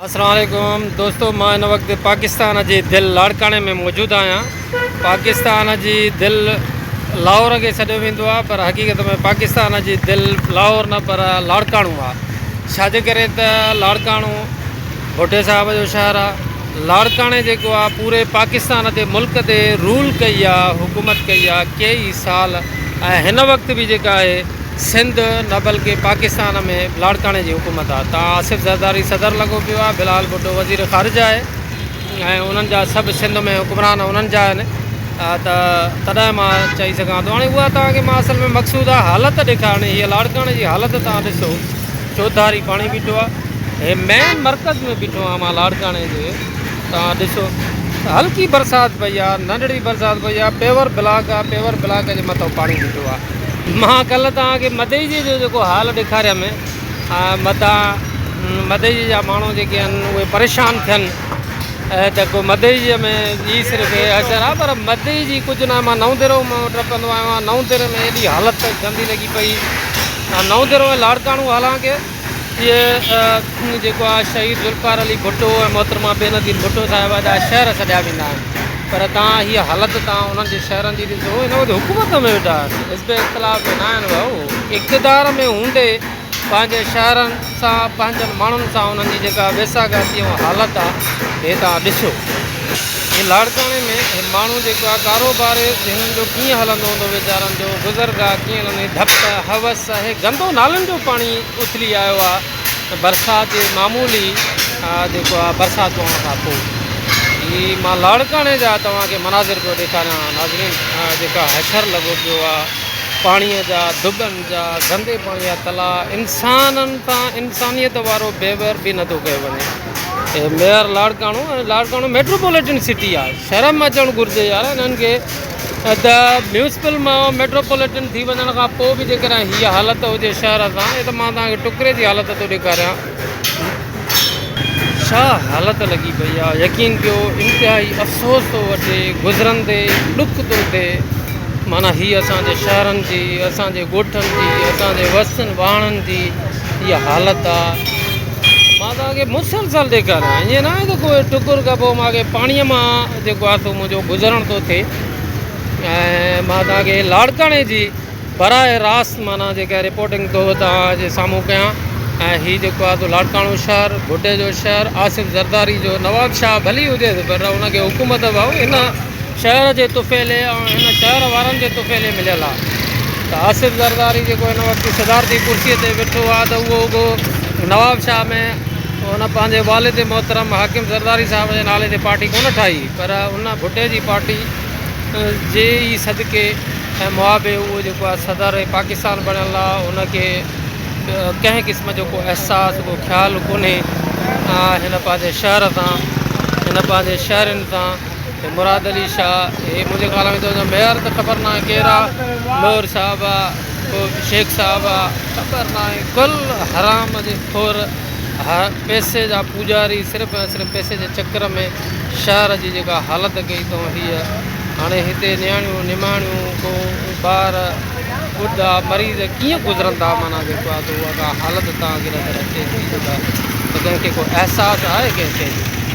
السلام عليڪم دوستو مان هن وقت پاڪستان جي دل لاڙڪاڻي ۾ موجود آهيان پاڪستان جي دل لاهور کي سڏيو ويندو آهي پر حقيقت ۾ پاڪستان جي دل لاهور نه پر لاڙڪاڻو آهي ڇاجي ڪري ته لاڙڪاڻو ڀٽي صاحب جو شهر آهي لاڙڪاڻي جيڪو آهي پوري پاڪستان تي ملڪ تي رول ڪئي آهي حڪومت ڪئي آهي ڪيئي سال ۽ هن وقت به جيڪا آهي سنڌ نه بلڪه پاڪستان ۾ لاڙڪاڻي جي حڪومت آ تان آصف زرداري صدر لڳو پيو آ بلال ڀٽو وزير خارجه آهي ۽ انهن جا سڀ سنڌ ۾ حڪمران انهن جا آهن ته تڏهن مان چئي سگهان ٿو هاڻي اها توهان کي مان اصل ۾ مقصود آ حالت ڏيکارڻي هي لاڙڪاڻي جي حالت توهان ڏسو چوڌاري پاڻي بيٺو آ هي مين مرڪز ۾ بيٺو آهيان مان لاڙڪاڻي جي توهان ڏسو هلڪي برسات پئي آ ننڍڙي برسات پئي آ پيور بلاڪ آ پيور بلاڪ جي مٿو پاڻي بيٺو آ مان ڪلهه توهان کي مدئجي جو جيڪو حال ڏيکاريم متان مدئجي جا ماڻهو جيڪي آهن اهي پريشان ٿين ته ڪو مدئجي ۾ ئي صرف هي حشر آ پر مدئجي ڪجهه نه مان نئون ديرو مان ٽپندو آيو آهيان نئون ديري ۾ ايڏي حالت گندي لڳي پئي نئون ديرو ۽ لاڙڪاڻو حالانڪه اهي جيڪو آهي شهيد ذوالفقار علي ڀٽو ۽ محترمه بينظير ڀٽو صاحبه جا شهر سڏيا ويندا آهن پر توهان هيء حالت توهان انهن جي شهرن جي ڏسو هن وقت حڪومت ۾ ويٺا آهن حزب اختلاف ۾ نه آهن ڀائو اقتدار ۾ هوندي پنهنجي شهرن سان پنهنجن ماڻهن سان انهن جي جيڪا ويساهه گهاتي ۽ حالت آهي هي توهان ڏسو. هي لاڙڪاڻي ۾ هي ماڻهو جيڪو آهي ڪاروبار هنن جو ڪيئن هلندو هوندو ويچارن جو گذرگاهه ڪيئن هلندي ڌپ هوس هي گندو نالن جو پاڻي اٿلي آيو آهي برسات جي معمولي جيڪو آهي برسات پوڻ کان پوء هي مان لاڙڪاڻي جا توهان کي مناظر پيو ڏيکاريان ناظرين جيڪا حشر لڳو پيو آهي پاڻي جا دٻن جا گندي پاڻي جا تلاء انسانن سان انسانيت وارو بيوهر به نٿو ڪيو وڃي mayor Larkana ۽ Larkana metropolitan city آهي شرم اچڻ گهرجي يار انهن کي ته ميونسپل مان ميٽروپوليٽن ٿي وڃڻ کان پوء به جيڪڏهن هيء حالت هجي شهر سان هي ته مان توهان کي ٽڪري جي حالت ٿو ڏيکاريان ڇا حالت لڳي پئي آهي يقين ڪيو انتهائي افسوس ٿو وٺي گذرندي ڏک ٿو ٿئي معنيٰ هي اسان جي شهرن جي اسان جي ڳوٺن جي اسان جي وستين واهڻن جي هيء حالت آهي مان توهان کي مسلسل ڏيکاريان ائين نه آهي ته ڪو ٽڪر کان پوء مان کي پاڻيء مان جيڪو آهي سو منهنجو گذرڻ ٿو ٿئي ۽ مان توهان کي لاڙڪاڻي جي براهه راست معنيٰ جيڪا رپورٽنگ ٿو توهان جي سامهون ڪيان ۽ هي جيڪو آهي سو لاڙڪاڻو شهر ڀٽي جو شهر آصف زرداري جو نواب شاهه ڀلي هجي پر ان کي حڪومت به هن شهر جي طفيلي ۽ هن شهر وارن جي طفيلي مليل آهي ته آصف زرداري جيڪو هن وقت صدارتي ڪرسي تي ويٺو آهي ته اهو رڳو نواب شاهه ۾ هن پنهنجي والد محترم حاڪم زرداري صاحب جي نالي تي پارٽي ڪونه ٺاهي پر ان ڀٽي جي پارٽي جي ئي صدقي ۽ معابي اهو جيڪو آهي صدر پاڪستان بڻيل آهي ان کي ڪنهن قسم جو ڪو احساس ڪو خيال ڪونهي هن پنهنجي شهر سان هن پنهنجي شهرين سان مراد علي شاهه هي منهنجي خيال ۾ ته ميئر ته خبر ناهي ڪير آ لور صاحب آ ڪو شيخ صاحب آ خبر ناهي ڪل حرام جي خور پئسي جا پوڄاري صرف ۽ صرف پئسي جي چڪر ۾ شهر جي جيڪا حالت ڪئي اٿئون هيء هاڻي هتي نياڻيون نماڻيون ڪو ٻار ٻڍا مريض ڪيئن گذرندا معنيٰ جيڪو آ سو اها ڪا حالت توهان کي نظر اچي ٿي جيڪا ته ڪنهن کي ڪو احساس آهي ڪنهن شيء جو.